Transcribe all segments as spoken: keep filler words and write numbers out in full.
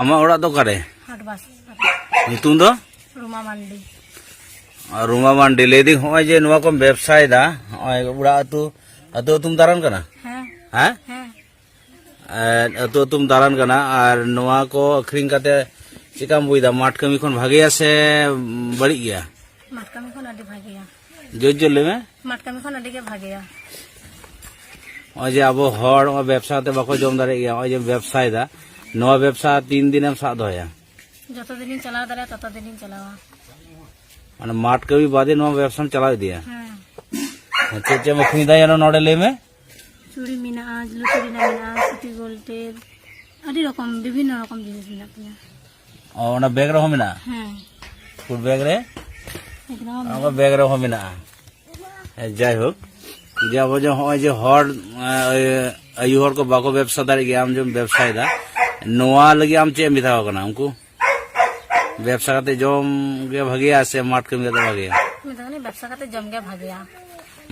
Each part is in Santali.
ᱟᱢᱟᱜ ᱚᱲᱟᱜ ᱫᱚ ᱚᱠᱟᱨᱮ? ᱦᱟᱴᱵᱟᱥ᱾ ᱧᱩᱛᱩᱢ ᱫᱚ? ᱨᱩᱢᱟ ᱢᱟᱱᱰᱤ᱾ ᱟᱨ ᱨᱩᱢᱟ ᱢᱟᱱᱰᱤ, ᱞᱟᱹᱭᱫᱟᱹᱧ, ᱦᱚᱸᱜᱼᱚᱭ ᱡᱮ ᱱᱚᱣᱟ ᱠᱚᱢ ᱵᱮᱵᱽᱥᱟᱭᱮᱫᱟ, ᱦᱚᱸᱜᱼᱚᱭ ᱚᱲᱟᱜ ᱟᱹᱛᱩ, ᱟᱹᱛᱩ ᱟᱹᱛᱩᱢ ᱫᱟᱬᱟᱱ ᱠᱟᱱᱟ? ᱦᱮᱸ᱾ ᱦᱮᱸ? ᱦᱮᱸ᱾ ᱮᱸ, ᱟᱹᱛᱩ ᱟᱹᱛᱩᱢ ᱫᱟᱬᱟᱱ ᱠᱟᱱᱟ, ᱟᱨ ᱱᱚᱣᱟ ᱠᱚ ᱟᱹᱠᱷᱨᱤᱧ ᱠᱟᱛᱮ ᱪᱮᱫᱠᱟᱢ ᱵᱩᱡᱽᱫᱟ? ᱢᱟᱴᱷ ᱠᱟᱹᱢᱤ ᱠᱷᱚᱱ ᱵᱷᱟᱜᱮᱭᱟ ᱥᱮ ᱵᱟᱹᱲᱤᱡ ᱜᱮᱭᱟ? ᱢᱟᱴᱷ ᱠᱟᱹᱢᱤ ᱠᱷᱚᱱ ᱟᱹᱰᱤ ᱵᱷᱟᱜᱮᱭᱟ᱾ ᱡᱳᱨ ᱡᱳᱨ ᱞᱟᱹᱭ ᱢᱮ᱾ ᱢᱟᱴᱷ ᱠᱟᱹᱢᱤ ᱠᱷᱚᱱ ᱟᱹᱰᱤ ᱜᱮ ᱵᱷᱟᱜᱮᱭᱟ᱾ ᱱᱚᱜᱼᱚᱭ ᱡᱮ ᱟᱵᱚ ᱦᱚᱲ ᱱᱚᱜᱼᱚᱭ ᱵᱮᱵᱽᱥᱟ ᱠᱟᱛᱮ ᱵᱟᱠᱚ ᱡᱚᱢ ᱫᱟᱲᱮᱭᱟᱜ ᱜᱮᱭᱟ, ᱱᱚᱜᱼᱚᱭ ᱡᱮ ᱵᱮᱵᱽᱥᱟᱭᱮᱫᱟ, ᱱᱚᱣᱟ ᱵᱮᱵᱽᱥᱟ ᱛᱤᱱ ᱫᱤᱱᱮᱢ ᱥᱟᱵ ᱫᱚᱦᱚᱭᱟ? ᱡᱚᱛᱚ ᱫᱤᱱᱤᱧ ᱪᱟᱞᱟᱣ ᱫᱟᱲᱮᱭᱟᱜᱼᱟ, ᱛᱚᱛᱚ ᱫᱤᱱᱤᱧ ᱪᱟᱞᱟᱣᱟ᱾ ᱢᱟᱱᱮ ᱢᱟᱴᱷ ᱠᱟᱹᱢᱤ ᱵᱟᱫᱮ ᱱᱚᱣᱟ ᱵᱮᱵᱽᱥᱟᱢ ᱪᱟᱞᱟᱣ ᱤᱫᱤᱭᱟ? ᱦᱮᱸ᱾ ᱪᱮᱫ ᱪᱮᱫ ᱮᱢ ᱟᱹᱠᱷᱨᱤᱧ ᱮᱫᱟ ᱡᱮᱱᱚ ᱱᱚᱰᱮ ᱞᱟᱹᱭ ᱢᱮ? ᱪᱩᱲᱤ ᱢᱮᱱᱟᱜᱼᱟ, ᱞᱩᱛᱩᱨ ᱨᱮᱱᱟᱜ ᱢᱮᱱᱟᱜᱼᱟ, ᱥᱤᱴᱤ ᱜᱳᱞᱰ ᱴᱮᱯ, ᱟᱹᱰᱤ ᱨᱚᱠᱚᱢ, ᱵᱤᱵᱷᱤᱱᱱᱚ ᱨᱚᱠᱚᱢ ᱡᱤᱱᱤᱥ ᱢᱮᱱᱟᱜ ᱛᱤᱧᱟ᱾ ᱚ, ᱚᱱᱟ ᱵᱮᱜᱽ ᱨᱮᱦᱚᱸ ᱢᱮᱱᱟᱜᱼᱟ? ᱦᱮᱸ᱾ ᱯᱷᱩᱴ ᱵᱮᱜᱽ ᱨᱮ? ᱵᱮᱜᱽ ᱨᱮᱦᱚᱸ ᱚᱱᱟ ᱢᱮᱱᱟᱜᱼᱟ᱾ ᱵᱮᱜᱽ ᱨᱮᱦᱚᱸ ᱢᱮᱱᱟᱜᱼᱟ᱾ ᱦᱮᱸ, ᱡᱟᱭᱦᱳᱠ, ᱡᱮ ᱟᱵᱚ ᱡᱮ ᱦᱚᱸᱜᱼᱚᱭ ᱡᱮ ᱦᱚᱲ, ᱮᱸ, ᱟᱭᱩ ᱦᱚᱲ ᱠᱚ ᱵᱟᱠᱚ ᱵᱮᱵᱽᱥᱟ ᱫᱟᱲᱮᱭᱟᱜ ᱜᱮᱭᱟ, ᱟᱢ ᱡᱮᱢ ᱵᱮᱵᱽᱥᱟᱭᱮᱫᱟ, ᱱᱚᱣᱟ ᱞᱟᱹᱜᱤᱫ ᱟᱢ ᱪᱮᱫ ᱮᱢ ᱢᱮᱛᱟ ᱠᱚ ᱠᱟᱱᱟ ᱩᱱᱠᱩ? ᱵᱮᱵᱽᱥᱟ ᱠᱟᱛᱮ ᱡᱚᱢ ᱜᱮ ᱵᱷᱟᱜᱮᱭᱟ ᱥᱮ ᱢᱟᱴᱷ ᱠᱟᱹᱢᱤ ᱠᱟᱛᱮ ᱵᱷᱟᱜᱮᱭᱟ? ᱢᱮᱛᱟ ᱠᱚ ᱠᱟᱹᱱᱟᱹᱧ ᱵᱮᱵᱽᱥᱟ ᱠᱟᱛᱮ ᱡᱚᱢ ᱜᱮ ᱵᱷᱟᱜᱮᱭᱟ᱾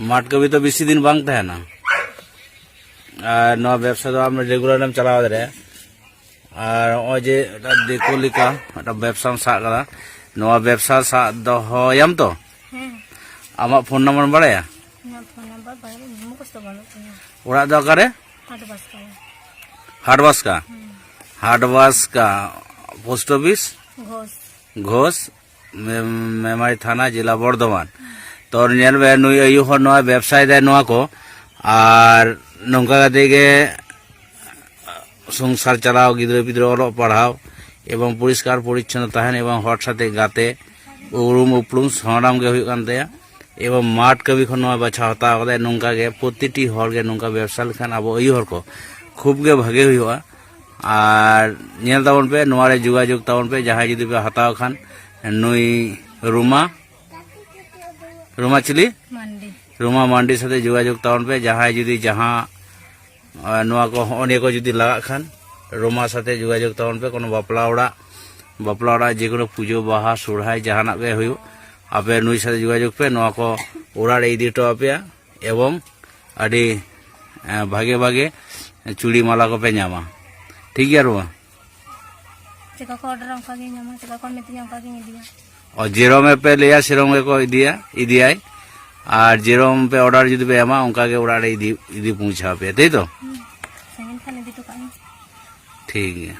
ᱢᱟᱴᱷ ᱠᱟᱹᱢᱤ ᱛᱚ ᱵᱮᱥᱤ ᱫᱤᱱ ᱵᱟᱝ ᱛᱟᱦᱮᱱᱟ᱾ ᱟᱨ ᱱᱚᱣᱟ ᱵᱮᱵᱽᱥᱟ ᱫᱚ ᱟᱢ ᱨᱮᱜᱩᱞᱟᱨ ᱮᱢ ᱪᱟᱞᱟᱣ ᱫᱟᱲᱮᱭᱟᱜᱼᱟ᱾ ᱟᱨ ᱱᱚᱜᱼᱚᱭ ᱡᱮ ᱢᱤᱫᱴᱟᱝ ᱫᱤᱠᱩ ᱞᱮᱠᱟ ᱢᱤᱫᱴᱟᱝ ᱵᱮᱵᱽᱥᱟᱢ ᱥᱟᱵ ᱠᱟᱫᱟ, ᱱᱚᱣᱟ ᱵᱮᱵᱽᱥᱟ ᱥᱟᱵ ᱫᱚᱦᱚᱭᱟᱢ ᱛᱚ? ᱦᱮᱸ᱾ ᱟᱢᱟᱜ ᱯᱷᱳᱱ ᱱᱟᱢᱵᱟᱨ ᱵᱟᱲᱟᱭᱟ? ᱤᱧᱟᱹᱜ ᱯᱷᱳᱱ ᱱᱟᱢᱵᱟᱨ ᱵᱟᱲᱟᱭ, ᱢᱩᱠᱷᱚᱥᱛᱚ ᱵᱟᱹᱱᱩᱜ ᱛᱤᱧᱟ᱾ ᱚᱲᱟᱜ ᱫᱚ ᱚᱠᱟᱨᱮ? ᱦᱟᱴᱵᱟᱥᱠᱟ᱾ ᱦᱟᱴᱵᱟᱥᱠᱟ᱾ ᱦᱮᱸ᱾ ᱦᱟᱴᱵᱟᱥᱠᱟ, ᱯᱳᱥᱴ ᱚᱯᱷᱤᱥ? ᱜᱷᱳᱥ᱾ ᱜᱷᱳᱥ, ᱢᱮ-, ᱢᱮᱢᱟᱨᱤ ᱛᱷᱟᱱᱟ, ᱡᱮᱞᱟ ᱵᱚᱨᱫᱷᱚᱢᱟᱱ᱾ ᱛᱚ ᱧᱮᱞ ᱢᱮ, ᱱᱩᱭ ᱟᱭᱩ ᱦᱚᱲ ᱱᱚᱣᱟ ᱵᱮᱵᱽᱥᱟᱭᱮᱫᱟᱭ ᱱᱚᱣᱟ ᱠᱚ, ᱟᱨ ᱱᱚᱝᱠᱟ ᱠᱟᱛᱮ ᱜᱮ ᱥᱚᱝᱥᱟᱨ ᱪᱟᱞᱟᱣ, ᱜᱤᱫᱽᱨᱟᱹ ᱯᱤᱫᱽᱨᱟᱹ ᱚᱞᱚᱜ ᱯᱟᱲᱦᱟᱣ, ᱮᱵᱚᱝ ᱯᱚᱨᱤᱥᱠᱟᱨ ᱯᱚᱨᱤᱪᱷᱚᱱᱱᱚ ᱛᱟᱦᱮᱱ, ᱮᱵᱚᱝ ᱦᱚᱲ ᱥᱟᱛᱮ ᱜᱟᱛᱮ, ᱩᱨᱩᱢ ᱩᱯᱨᱩᱢ ᱥᱟᱱᱟᱢ ᱜᱮ ᱦᱩᱭᱩᱜ ᱠᱟᱱ ᱛᱟᱭᱟ᱾ ᱮᱵᱚᱝ ᱢᱟᱴᱷ ᱠᱟᱹᱢᱤ ᱠᱷᱚᱱ ᱱᱚᱣᱟ ᱵᱟᱪᱷᱟᱣ ᱦᱟᱛᱟᱣ ᱠᱟᱫᱟᱭ᱾ ᱱᱚᱝᱠᱟ ᱜᱮ ᱯᱨᱚᱛᱤᱴᱤ ᱦᱚᱲ ᱜᱮ ᱱᱚᱝᱠᱟ ᱵᱮᱵᱽᱥᱟ ᱞᱮᱠᱷᱟᱱ ᱟᱵᱚ ᱟᱭᱩ ᱦᱚᱲ ᱠᱚ ᱠᱷᱩᱵ ᱜᱮ ᱵᱷᱟᱜᱮ ᱦᱩᱭᱩᱜᱼᱟ᱾ ᱟᱨ ᱧᱮᱞ ᱛᱟᱵᱚᱱ ᱯᱮ, ᱱᱚᱣᱟ ᱨᱮ ᱡᱳᱜᱟᱡᱳᱜᱽ ᱛᱟᱵᱚᱱ ᱯᱮ, ᱡᱟᱦᱟᱸᱭ ᱡᱩᱫᱤ ᱯᱮ ᱦᱟᱛᱟᱣ ᱠᱷᱟᱱ ᱱᱩᱭ ᱨᱩᱢᱟ, ᱨᱩᱢᱟ ᱪᱤᱞᱤ? ᱢᱟᱱᱰᱤ᱾ ᱨᱩᱢᱟ ᱢᱟᱱᱰᱤ ᱥᱟᱛᱮ ᱡᱳᱜᱟᱡᱳᱜᱽ ᱛᱟᱵᱚᱱ ᱯᱮ, ᱡᱟᱦᱟᱸᱭ ᱡᱩᱫᱤ ᱡᱟᱦᱟᱸ ᱟᱨ ᱱᱚᱣᱟ ᱠᱚ, ᱦᱚᱸᱜᱼᱚ ᱱᱤᱭᱟᱹ ᱠᱚ ᱡᱩᱫᱤ ᱞᱟᱜᱟᱜ ᱠᱷᱟᱱ, ᱨᱳᱢᱟ ᱥᱟᱛᱮ ᱡᱳᱜᱟᱡᱳᱜᱽ ᱛᱟᱵᱚᱱ ᱯᱮ᱾ ᱠᱳᱱᱳ ᱵᱟᱯᱞᱟ ᱚᱲᱟᱜ, ᱵᱟᱯᱞᱟ ᱚᱲᱟᱜ, ᱡᱮ ᱠᱳᱱᱳ ᱯᱩᱡᱟᱹ, ᱵᱟᱦᱟ, ᱥᱚᱨᱦᱟᱭ, ᱡᱟᱦᱟᱱᱟᱜ ᱜᱮ ᱦᱩᱭᱩᱜ, ᱟᱯᱮ ᱱᱩᱭ ᱥᱟᱛᱮ ᱡᱳᱜᱟᱡᱳᱜᱽ ᱯᱮ᱾ ᱱᱚᱣᱟ ᱠᱚ ᱚᱲᱟᱜ ᱨᱮ ᱤᱫᱤ ᱦᱚᱴᱚ ᱟᱯᱮᱭᱟ ᱮᱵᱚᱝ ᱟᱹᱰᱤ, ᱮᱸ, ᱵᱷᱟᱜᱮ ᱵᱷᱟᱜᱮ ᱪᱩᱲᱤ ᱢᱟᱞᱟ ᱠᱚᱯᱮ ᱧᱟᱢᱟ᱾ ᱴᱷᱤᱠ ᱜᱮᱭᱟ ᱨᱳᱢᱟ? ᱪᱮᱠᱟ ᱠᱚ ᱚᱰᱟᱨᱟ ᱚᱱᱠᱟ ᱜᱮ ᱧᱟᱢᱟ, ᱪᱮᱠᱟ ᱠᱚ ᱢᱤᱛᱟᱹᱧᱟ ᱚᱱᱠᱟ ᱜᱮᱧ ᱤᱫᱤᱭᱟ᱾ ᱚ, ᱡᱮᱨᱚᱢ ᱯᱮ ᱞᱟᱹᱭᱟ ᱥᱮᱨᱚᱢ ᱜᱮᱠᱚ ᱤᱫᱤᱭᱟ, ᱤᱫᱤᱭᱟᱭ᱾ ᱟᱨ ᱡᱮᱨᱚᱢ ᱯᱮ ᱚᱰᱟᱨ ᱡᱩᱫᱤ ᱯᱮ ᱮᱢᱟ, ᱚᱱᱠᱟ ᱜᱮ ᱚᱲᱟᱜ ᱨᱮ ᱤᱫᱤ, ᱤᱫᱤ ᱯᱳᱣᱪᱷᱟᱣ ᱯᱮᱭᱟ, ᱛᱟᱭ ᱛᱚ? ᱦᱩᱸ, ᱥᱟᱺᱜᱤᱧ ᱠᱷᱟᱱ ᱤᱫᱤ ᱦᱚᱴᱚ ᱠᱟᱜ ᱢᱮ᱾ ᱴᱷᱤᱠ ᱜᱮᱭᱟ᱾